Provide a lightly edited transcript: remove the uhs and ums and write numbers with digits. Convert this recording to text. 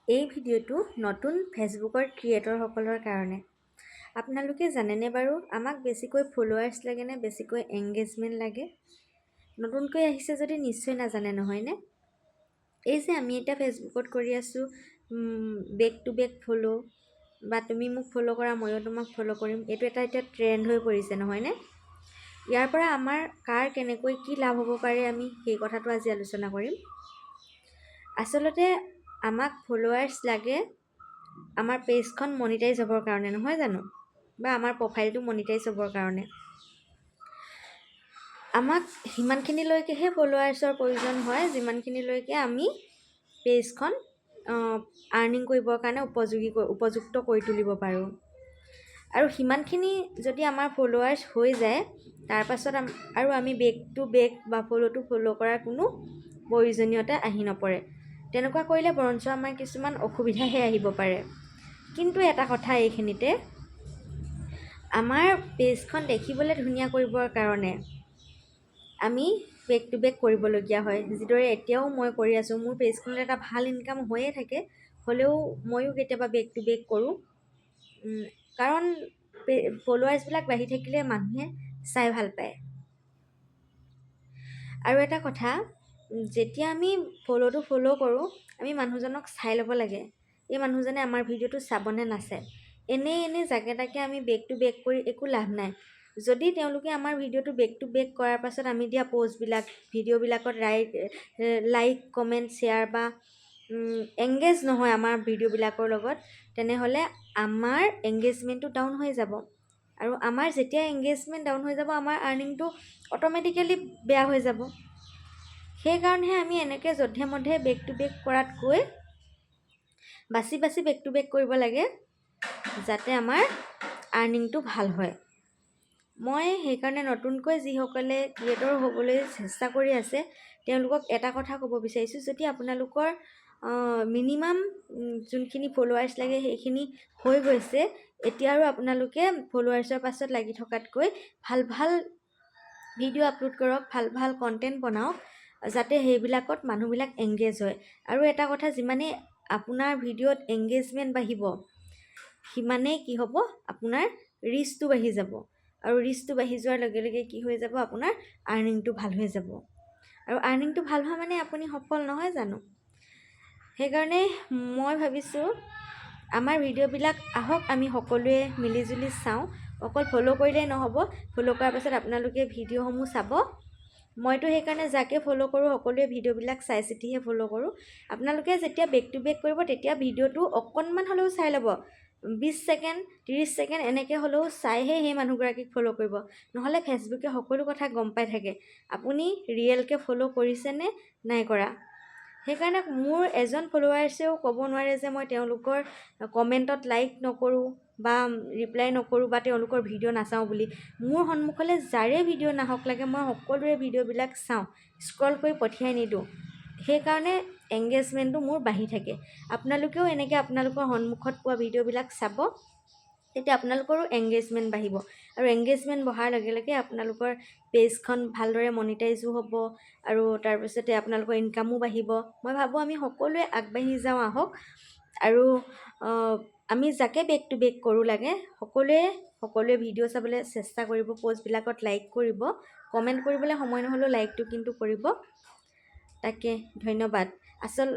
এই ভিডিঅ'টো নতুন ফেচবুকৰ ক্ৰিয়েটৰসকলৰ কাৰণে। আপোনালোকে জানেনে বাৰু, আমাক বেছিকৈ ফ'ল'ৱাৰ্ছ লাগেনে বেছিকৈ এংগেজমেণ্ট লাগে? নতুনকৈ আহিছে যদি নিশ্চয় নাজানে, নহয়নে? এই যে আমি এতিয়া ফেচবুকত কৰি আছোঁ বেক টু বেক ফ'ল' বা তুমি মোক ফ'ল' কৰা, ময়ো তোমাক ফ'ল' কৰিম, এইটো এটা এতিয়া ট্ৰেণ্ড হৈ পৰিছে, নহয়নে? ইয়াৰ পৰা আমাৰ কাৰ কেনেকৈ কি লাভ হ'ব পাৰে, আমি সেই কথাটো আজি আলোচনা কৰিম। আচলতে আমাক ফ'ল'ৱাৰ্ছ লাগে আমাৰ পেজখন মনিটাইজ হ'বৰ কাৰণে, নহয় জানো? বা আমাৰ প্ৰফাইলটো মনিটাইজ হ'বৰ কাৰণে আমাক সিমানখিনিলৈকেহে ফ'ল'ৱাৰ্ছৰ প্ৰয়োজন হয়, যিমানখিনিলৈকে আমি পেজখন আৰ্নিং কৰিবৰ কাৰণে উপযোগী, উপযুক্ত কৰি তুলিব পাৰোঁ। আৰু সিমানখিনি যদি আমাৰ ফ'ল'ৱাৰ্ছ হৈ যায়, তাৰপাছত আৰু আমি বেক টু বেক বা ফ'ল' টু ফ'ল' কৰাৰ কোনো প্ৰয়োজনীয়তা আহি নপৰে। তেনেকুৱা কৰিলে বৰঞ্চ আমাৰ কিছুমান অসুবিধাহে আহিব পাৰে। কিন্তু এটা কথা এইখিনিতে, আমাৰ পেজখন দেখিবলৈ ধুনীয়া কৰিবৰ কাৰণে আমি বেক টু বেক কৰিবলগীয়া হয়, যিদৰে এতিয়াও মই কৰি আছোঁ। মোৰ পেজখনত এটা ভাল ইনকাম হৈয়ে থাকে, হ'লেও ময়ো কেতিয়াবা বেক টু বেক কৰোঁ, কাৰণ ফ'ল'ৱাৰ্ছবিলাক বাঢ়ি থাকিলে মানুহে চাই ভাল পায়। আৰু এটা কথা, যেতিয়া আমি ফ'ল' টু ফ'ল' কৰোঁ, আমি মানুহজনক চাই ল'ব লাগে, এই মানুহজনে আমাৰ ভিডিঅ'টো চাবনে নাচায়। এনেই এনেই যাকে তাকে আমি বেক টু বেক কৰি একো লাভ নাই। যদি তেওঁলোকে আমাৰ ভিডিঅ'টো বেক টু বেক কৰাৰ পাছত আমি দিয়া প'ষ্টবিলাক, ভিডিঅ'বিলাকত লাইক, কমেণ্ট, শ্বেয়াৰ বা এংগেজ নহয় আমাৰ ভিডিঅ'বিলাকৰ লগত, তেনেহ'লে আমাৰ এংগেজমেণ্টটো ডাউন হৈ যাব। আৰু আমাৰ যেতিয়া এংগেজমেণ্ট ডাউন হৈ যাব, আমাৰ আৰ্নিংটো অট'মেটিকেলি বেয়া হৈ যাব। সেইকাৰণেহে আমি এনেকৈ যধে মধে বেক টু বেক কৰাতকৈ বাছি বাছি বেক টু বেক কৰিব লাগে, যাতে আমাৰ আৰ্নিংটো ভাল হয়। মই সেইকাৰণে নতুনকৈ যিসকলে ক্ৰিয়েটৰ হ'বলৈ চেষ্টা কৰি আছে, তেওঁলোকক এটা কথা ক'ব বিচাৰিছোঁ, যদি আপোনালোকৰ মিনিমাম যোনখিনি ফ'ল'ৱাৰ্ছ লাগে সেইখিনি হৈ গৈছে, এতিয়া আৰু আপোনালোকে ফ'ল'ৱাৰ্ছৰ পাছত লাগি থকাতকৈ ভাল ভাল ভিডিঅ' আপলোড কৰক, ভাল ভাল কণ্টেণ্ট বনাওক, যাতে সেইবিলাকত মানুহবিলাক এংগেজ হয়। আৰু এটা কথা, যিমানেই আপোনাৰ ভিডিঅ'ত এংগেজমেণ্ট বাঢ়িব, সিমানেই কি হ'ব? আপোনাৰ ৰিচটো বাঢ়ি যাব। আৰু ৰিচটো বাঢ়ি যোৱাৰ লগে লগে কি হৈ যাব? আপোনাৰ আৰ্নিংটো ভাল হৈ যাব। আৰু আৰ্নিংটো ভাল হোৱা মানে আপুনি সফল, নহয় জানো? সেইকাৰণে মই ভাবিছোঁ, আমাৰ ভিডিঅ'বিলাক আহক আমি সকলোৱে মিলিজুলি চাওঁ। অকল ফ'ল' কৰিলেই নহ'ব, ফ'ল' কৰাৰ পাছত আপোনালোকে ভিডিঅ'সমূহ চাব। মইতো সেইকাৰণে যাকে ফ'ল' কৰোঁ, সকলোৱে ভিডিঅ'বিলাক চাই চিতিহে ফ'ল' কৰোঁ। আপোনালোকে যেতিয়া বেক টু বেক কৰিব, তেতিয়া ভিডিঅ'টো অকণমান হ'লেও চাই ল'ব। 20 ছেকেণ্ড, 30 ছেকেণ্ড এনেকৈ হ'লেও চাইহে সেই মানুহগৰাকীক ফ'ল' কৰিব। নহ'লে ফেচবুকে সকলো কথা গম পাই থাকে, আপুনি ৰিয়েলকৈ ফ'ল' কৰিছেনে নাই কৰা। সেইকাৰণে মোৰ এজন ফ'ল'ৱাৰ্ছেও ক'ব নোৱাৰে যে মই তেওঁলোকৰ কমেণ্টত লাইক নকৰোঁ বা ৰিপ্লাই নকৰোঁ বা তেওঁলোকৰ ভিডিঅ' নাচাওঁ বুলি। মোৰ সন্মুখলৈ যাৰে ভিডিঅ' নাহক লাগে, মই সকলোৰে ভিডিঅ'বিলাক চাওঁ, স্ক্ৰল কৰি পঠিয়াই নিদিওঁ। সেইকাৰণে এংগেজমেণ্টটো মোৰ বাঢ়ি থাকে। আপোনালোকেও এনেকৈ আপোনালোকৰ সন্মুখত পোৱা ভিডিঅ'বিলাক চাব, তেতিয়া আপোনালোকৰো এংগেজমেণ্ট বাঢ়িব। আৰু এংগেজমেণ্ট বঢ়াৰ লগে লগে আপোনালোকৰ পেজখন ভালদৰে মনিটাইজো হ'ব আৰু তাৰপিছতে আপোনালোকৰ ইনকামো বাঢ়িব। মই ভাবোঁ, আমি সকলোৱে আগবাঢ়ি যাওঁ আহক। আৰু আমি যাকে বেক টু বেক কৰোঁ লাগে, সকলোৱে সকলোৱে ভিডিঅ' চাবলৈ চেষ্টা কৰিব, প'ষ্টবিলাকত লাইক কৰিব। কমেণ্ট কৰিবলৈ সময় নহ'লেও লাইকটো কিন্তু কৰিব। তাকে, ধন্যবাদ। আচল